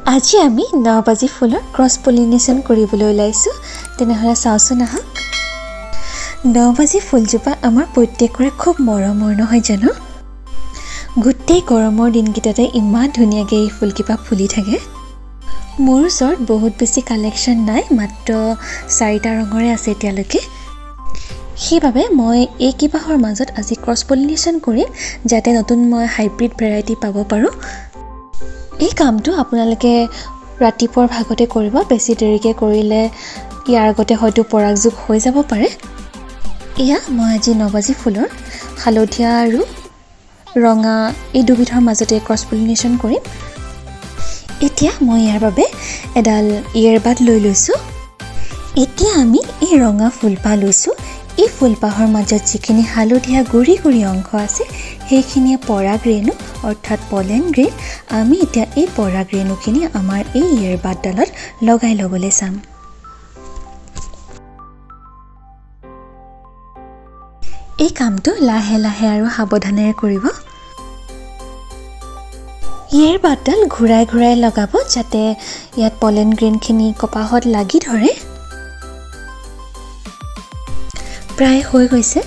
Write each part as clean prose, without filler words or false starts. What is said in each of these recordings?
আজি আমি নবাজি ফুলৰ ক্ৰছ পলিনেশ্যন কৰিবলৈ ওলাইছোঁ। তেনেহ'লে চাওঁচোন আহক। নবাজি ফুলজোপা আমাৰ প্ৰত্যেকৰে খুব মৰমৰ, নহয় জানো? গোটেই গৰমৰ দিনকেইটাতে ইমান ধুনীয়াকৈ এই ফুলকেইপাহ ফুলি থাকে। মোৰ ওচৰত বহুত বেছি কালেকশ্যন নাই, মাত্ৰ 4টা ৰঙৰে আছে এতিয়ালৈকে। সেইবাবে মই এই কেইপাহৰ মাজত আজি ক্ৰছ পলিনেশ্যন কৰিম, যাতে নতুন মই হাইব্ৰিড ভেৰাইটি পাব পাৰোঁ। এই কামটো আপোনালোকে ৰাতিপুৱাৰ ভাগতে কৰিব, বেছি দেৰিকৈ কৰিলে ইয়াৰ আগতে হয়তো পৰাগযোগ হৈ যাব পাৰে। এয়া মই আজি নবাজি ফুলৰ হালধীয়া আৰু ৰঙা এই দুবিধৰ মাজতে ক্ৰছ পলিনেশ্যন কৰিম। এতিয়া মই ইয়াৰ বাবে এডাল ইয়েৰবাড লৈ লৈছোঁ। এতিয়া আমি এই ৰঙা ফুলপাহ লৈছোঁ। এই ফুলপাহৰ মাজত যিখিনি হালধীয়া গুৰি গুৰি অংশ আছে, সেইখিনিয়ে পৰাগৰেণু, অৰ্থাৎ পলেন গ্ৰেইন। আমি এতিয়া এই পৰাগৰেণুখিনি আমাৰ এই ইয়েৰবাডডালত লগাই ল'বলৈ চাম। এই কামটো লাহে লাহে আৰু সাৱধানেৰে কৰিব। ইয়েৰবাডডাল ঘূৰাই ঘূৰাই লগাব, যাতে ইয়াত পলেন গ্ৰেইনখিনি কপাহত লাগি ধৰে। প্ৰায় হৈ গৈছে।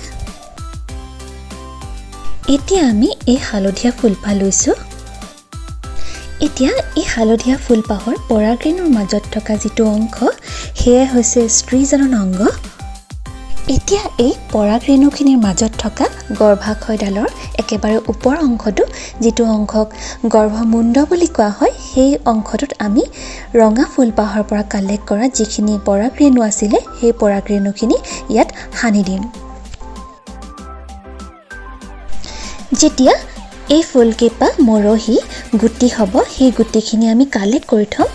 এতিয়া আমি এই হালধীয়া ফুলপাহ লৈছোঁ। এতিয়া এই হালধীয়া ফুলপাহৰ পৰাগৰেণুৰ মাজত থকা যিটো অংশ, সেয়াই হৈছে স্ত্ৰীজনন অংগ। এতিয়া এই পৰাগৰেণুখিনিৰ মাজত থকা গৰ্ভাশয়ডালৰ একেবাৰে ওপৰ অংশটো, যিটো অংশক গৰ্ভমুণ্ড বুলি কোৱা হয়, সেই অংশটোত আমি ৰঙা ফুলপাহৰ পৰা কালেক্ট কৰা যিখিনি পৰাগৰেণু আছিলে, সেই পৰাগৰেণুখিনি ইয়াত সানি দিম। যেতিয়া এই ফুলকেইপাহ মৰহি গুটি হ'ব, সেই গুটিখিনি আমি কালেক্ট কৰি থ'ম।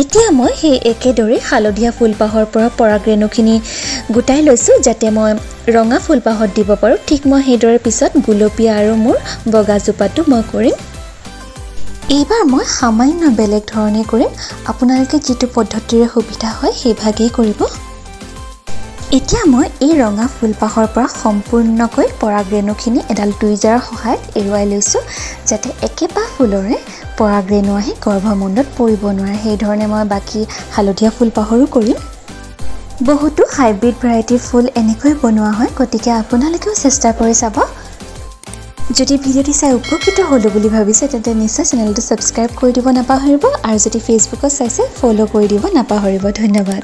এতিয়া মই সেই একেদৰে হালধীয়া ফুলপাহৰ পৰা পৰাগৰেণুখিনি গোটাই লৈছোঁ, যাতে মই ৰঙা ফুলপাহত দিব পাৰোঁ। ঠিক মই সেইদৰে পিছত গুলপীয়া আৰু মোৰ বগা জোপাটো মই কৰিম। এইবাৰ মই সামান্য বেলেগ ধৰণে কৰিম। আপোনালোকে যিটো পদ্ধতিৰে সুবিধা হয় সেইভাগেই কৰিব। এতিয়া মই এই ৰঙা ফুলপাহৰ পৰা সম্পূৰ্ণকৈ পৰাগৰেণুখিনি এডাল টুইজাৰৰ সহায়ত এৰুৱাই লৈছোঁ, যাতে একেপাহ ফুলৰে পৰাগৰেণু আহি গৰ্ভমুণ্ডত পৰিব নোৱাৰে। সেইধৰণে মই বাকী হালধীয়া ফুলপাহৰো কৰিম। বহুতো হাইব্ৰিড ভেৰাইটিৰ ফুল এনেকৈ বনোৱা হয়, গতিকে আপোনালোকেও চেষ্টা কৰি চাব। যদি ভিডিঅ'টি চাই উপকৃত হ'লোঁ বুলি ভাবিছে, তেন্তে নিশ্চয় চেনেলটো ছাবস্ক্ৰাইব কৰি দিব নাপাহৰিব, আৰু যদি ফেচবুকত চাইছে ফ'ল' কৰি দিব নাপাহৰিব। ধন্যবাদ।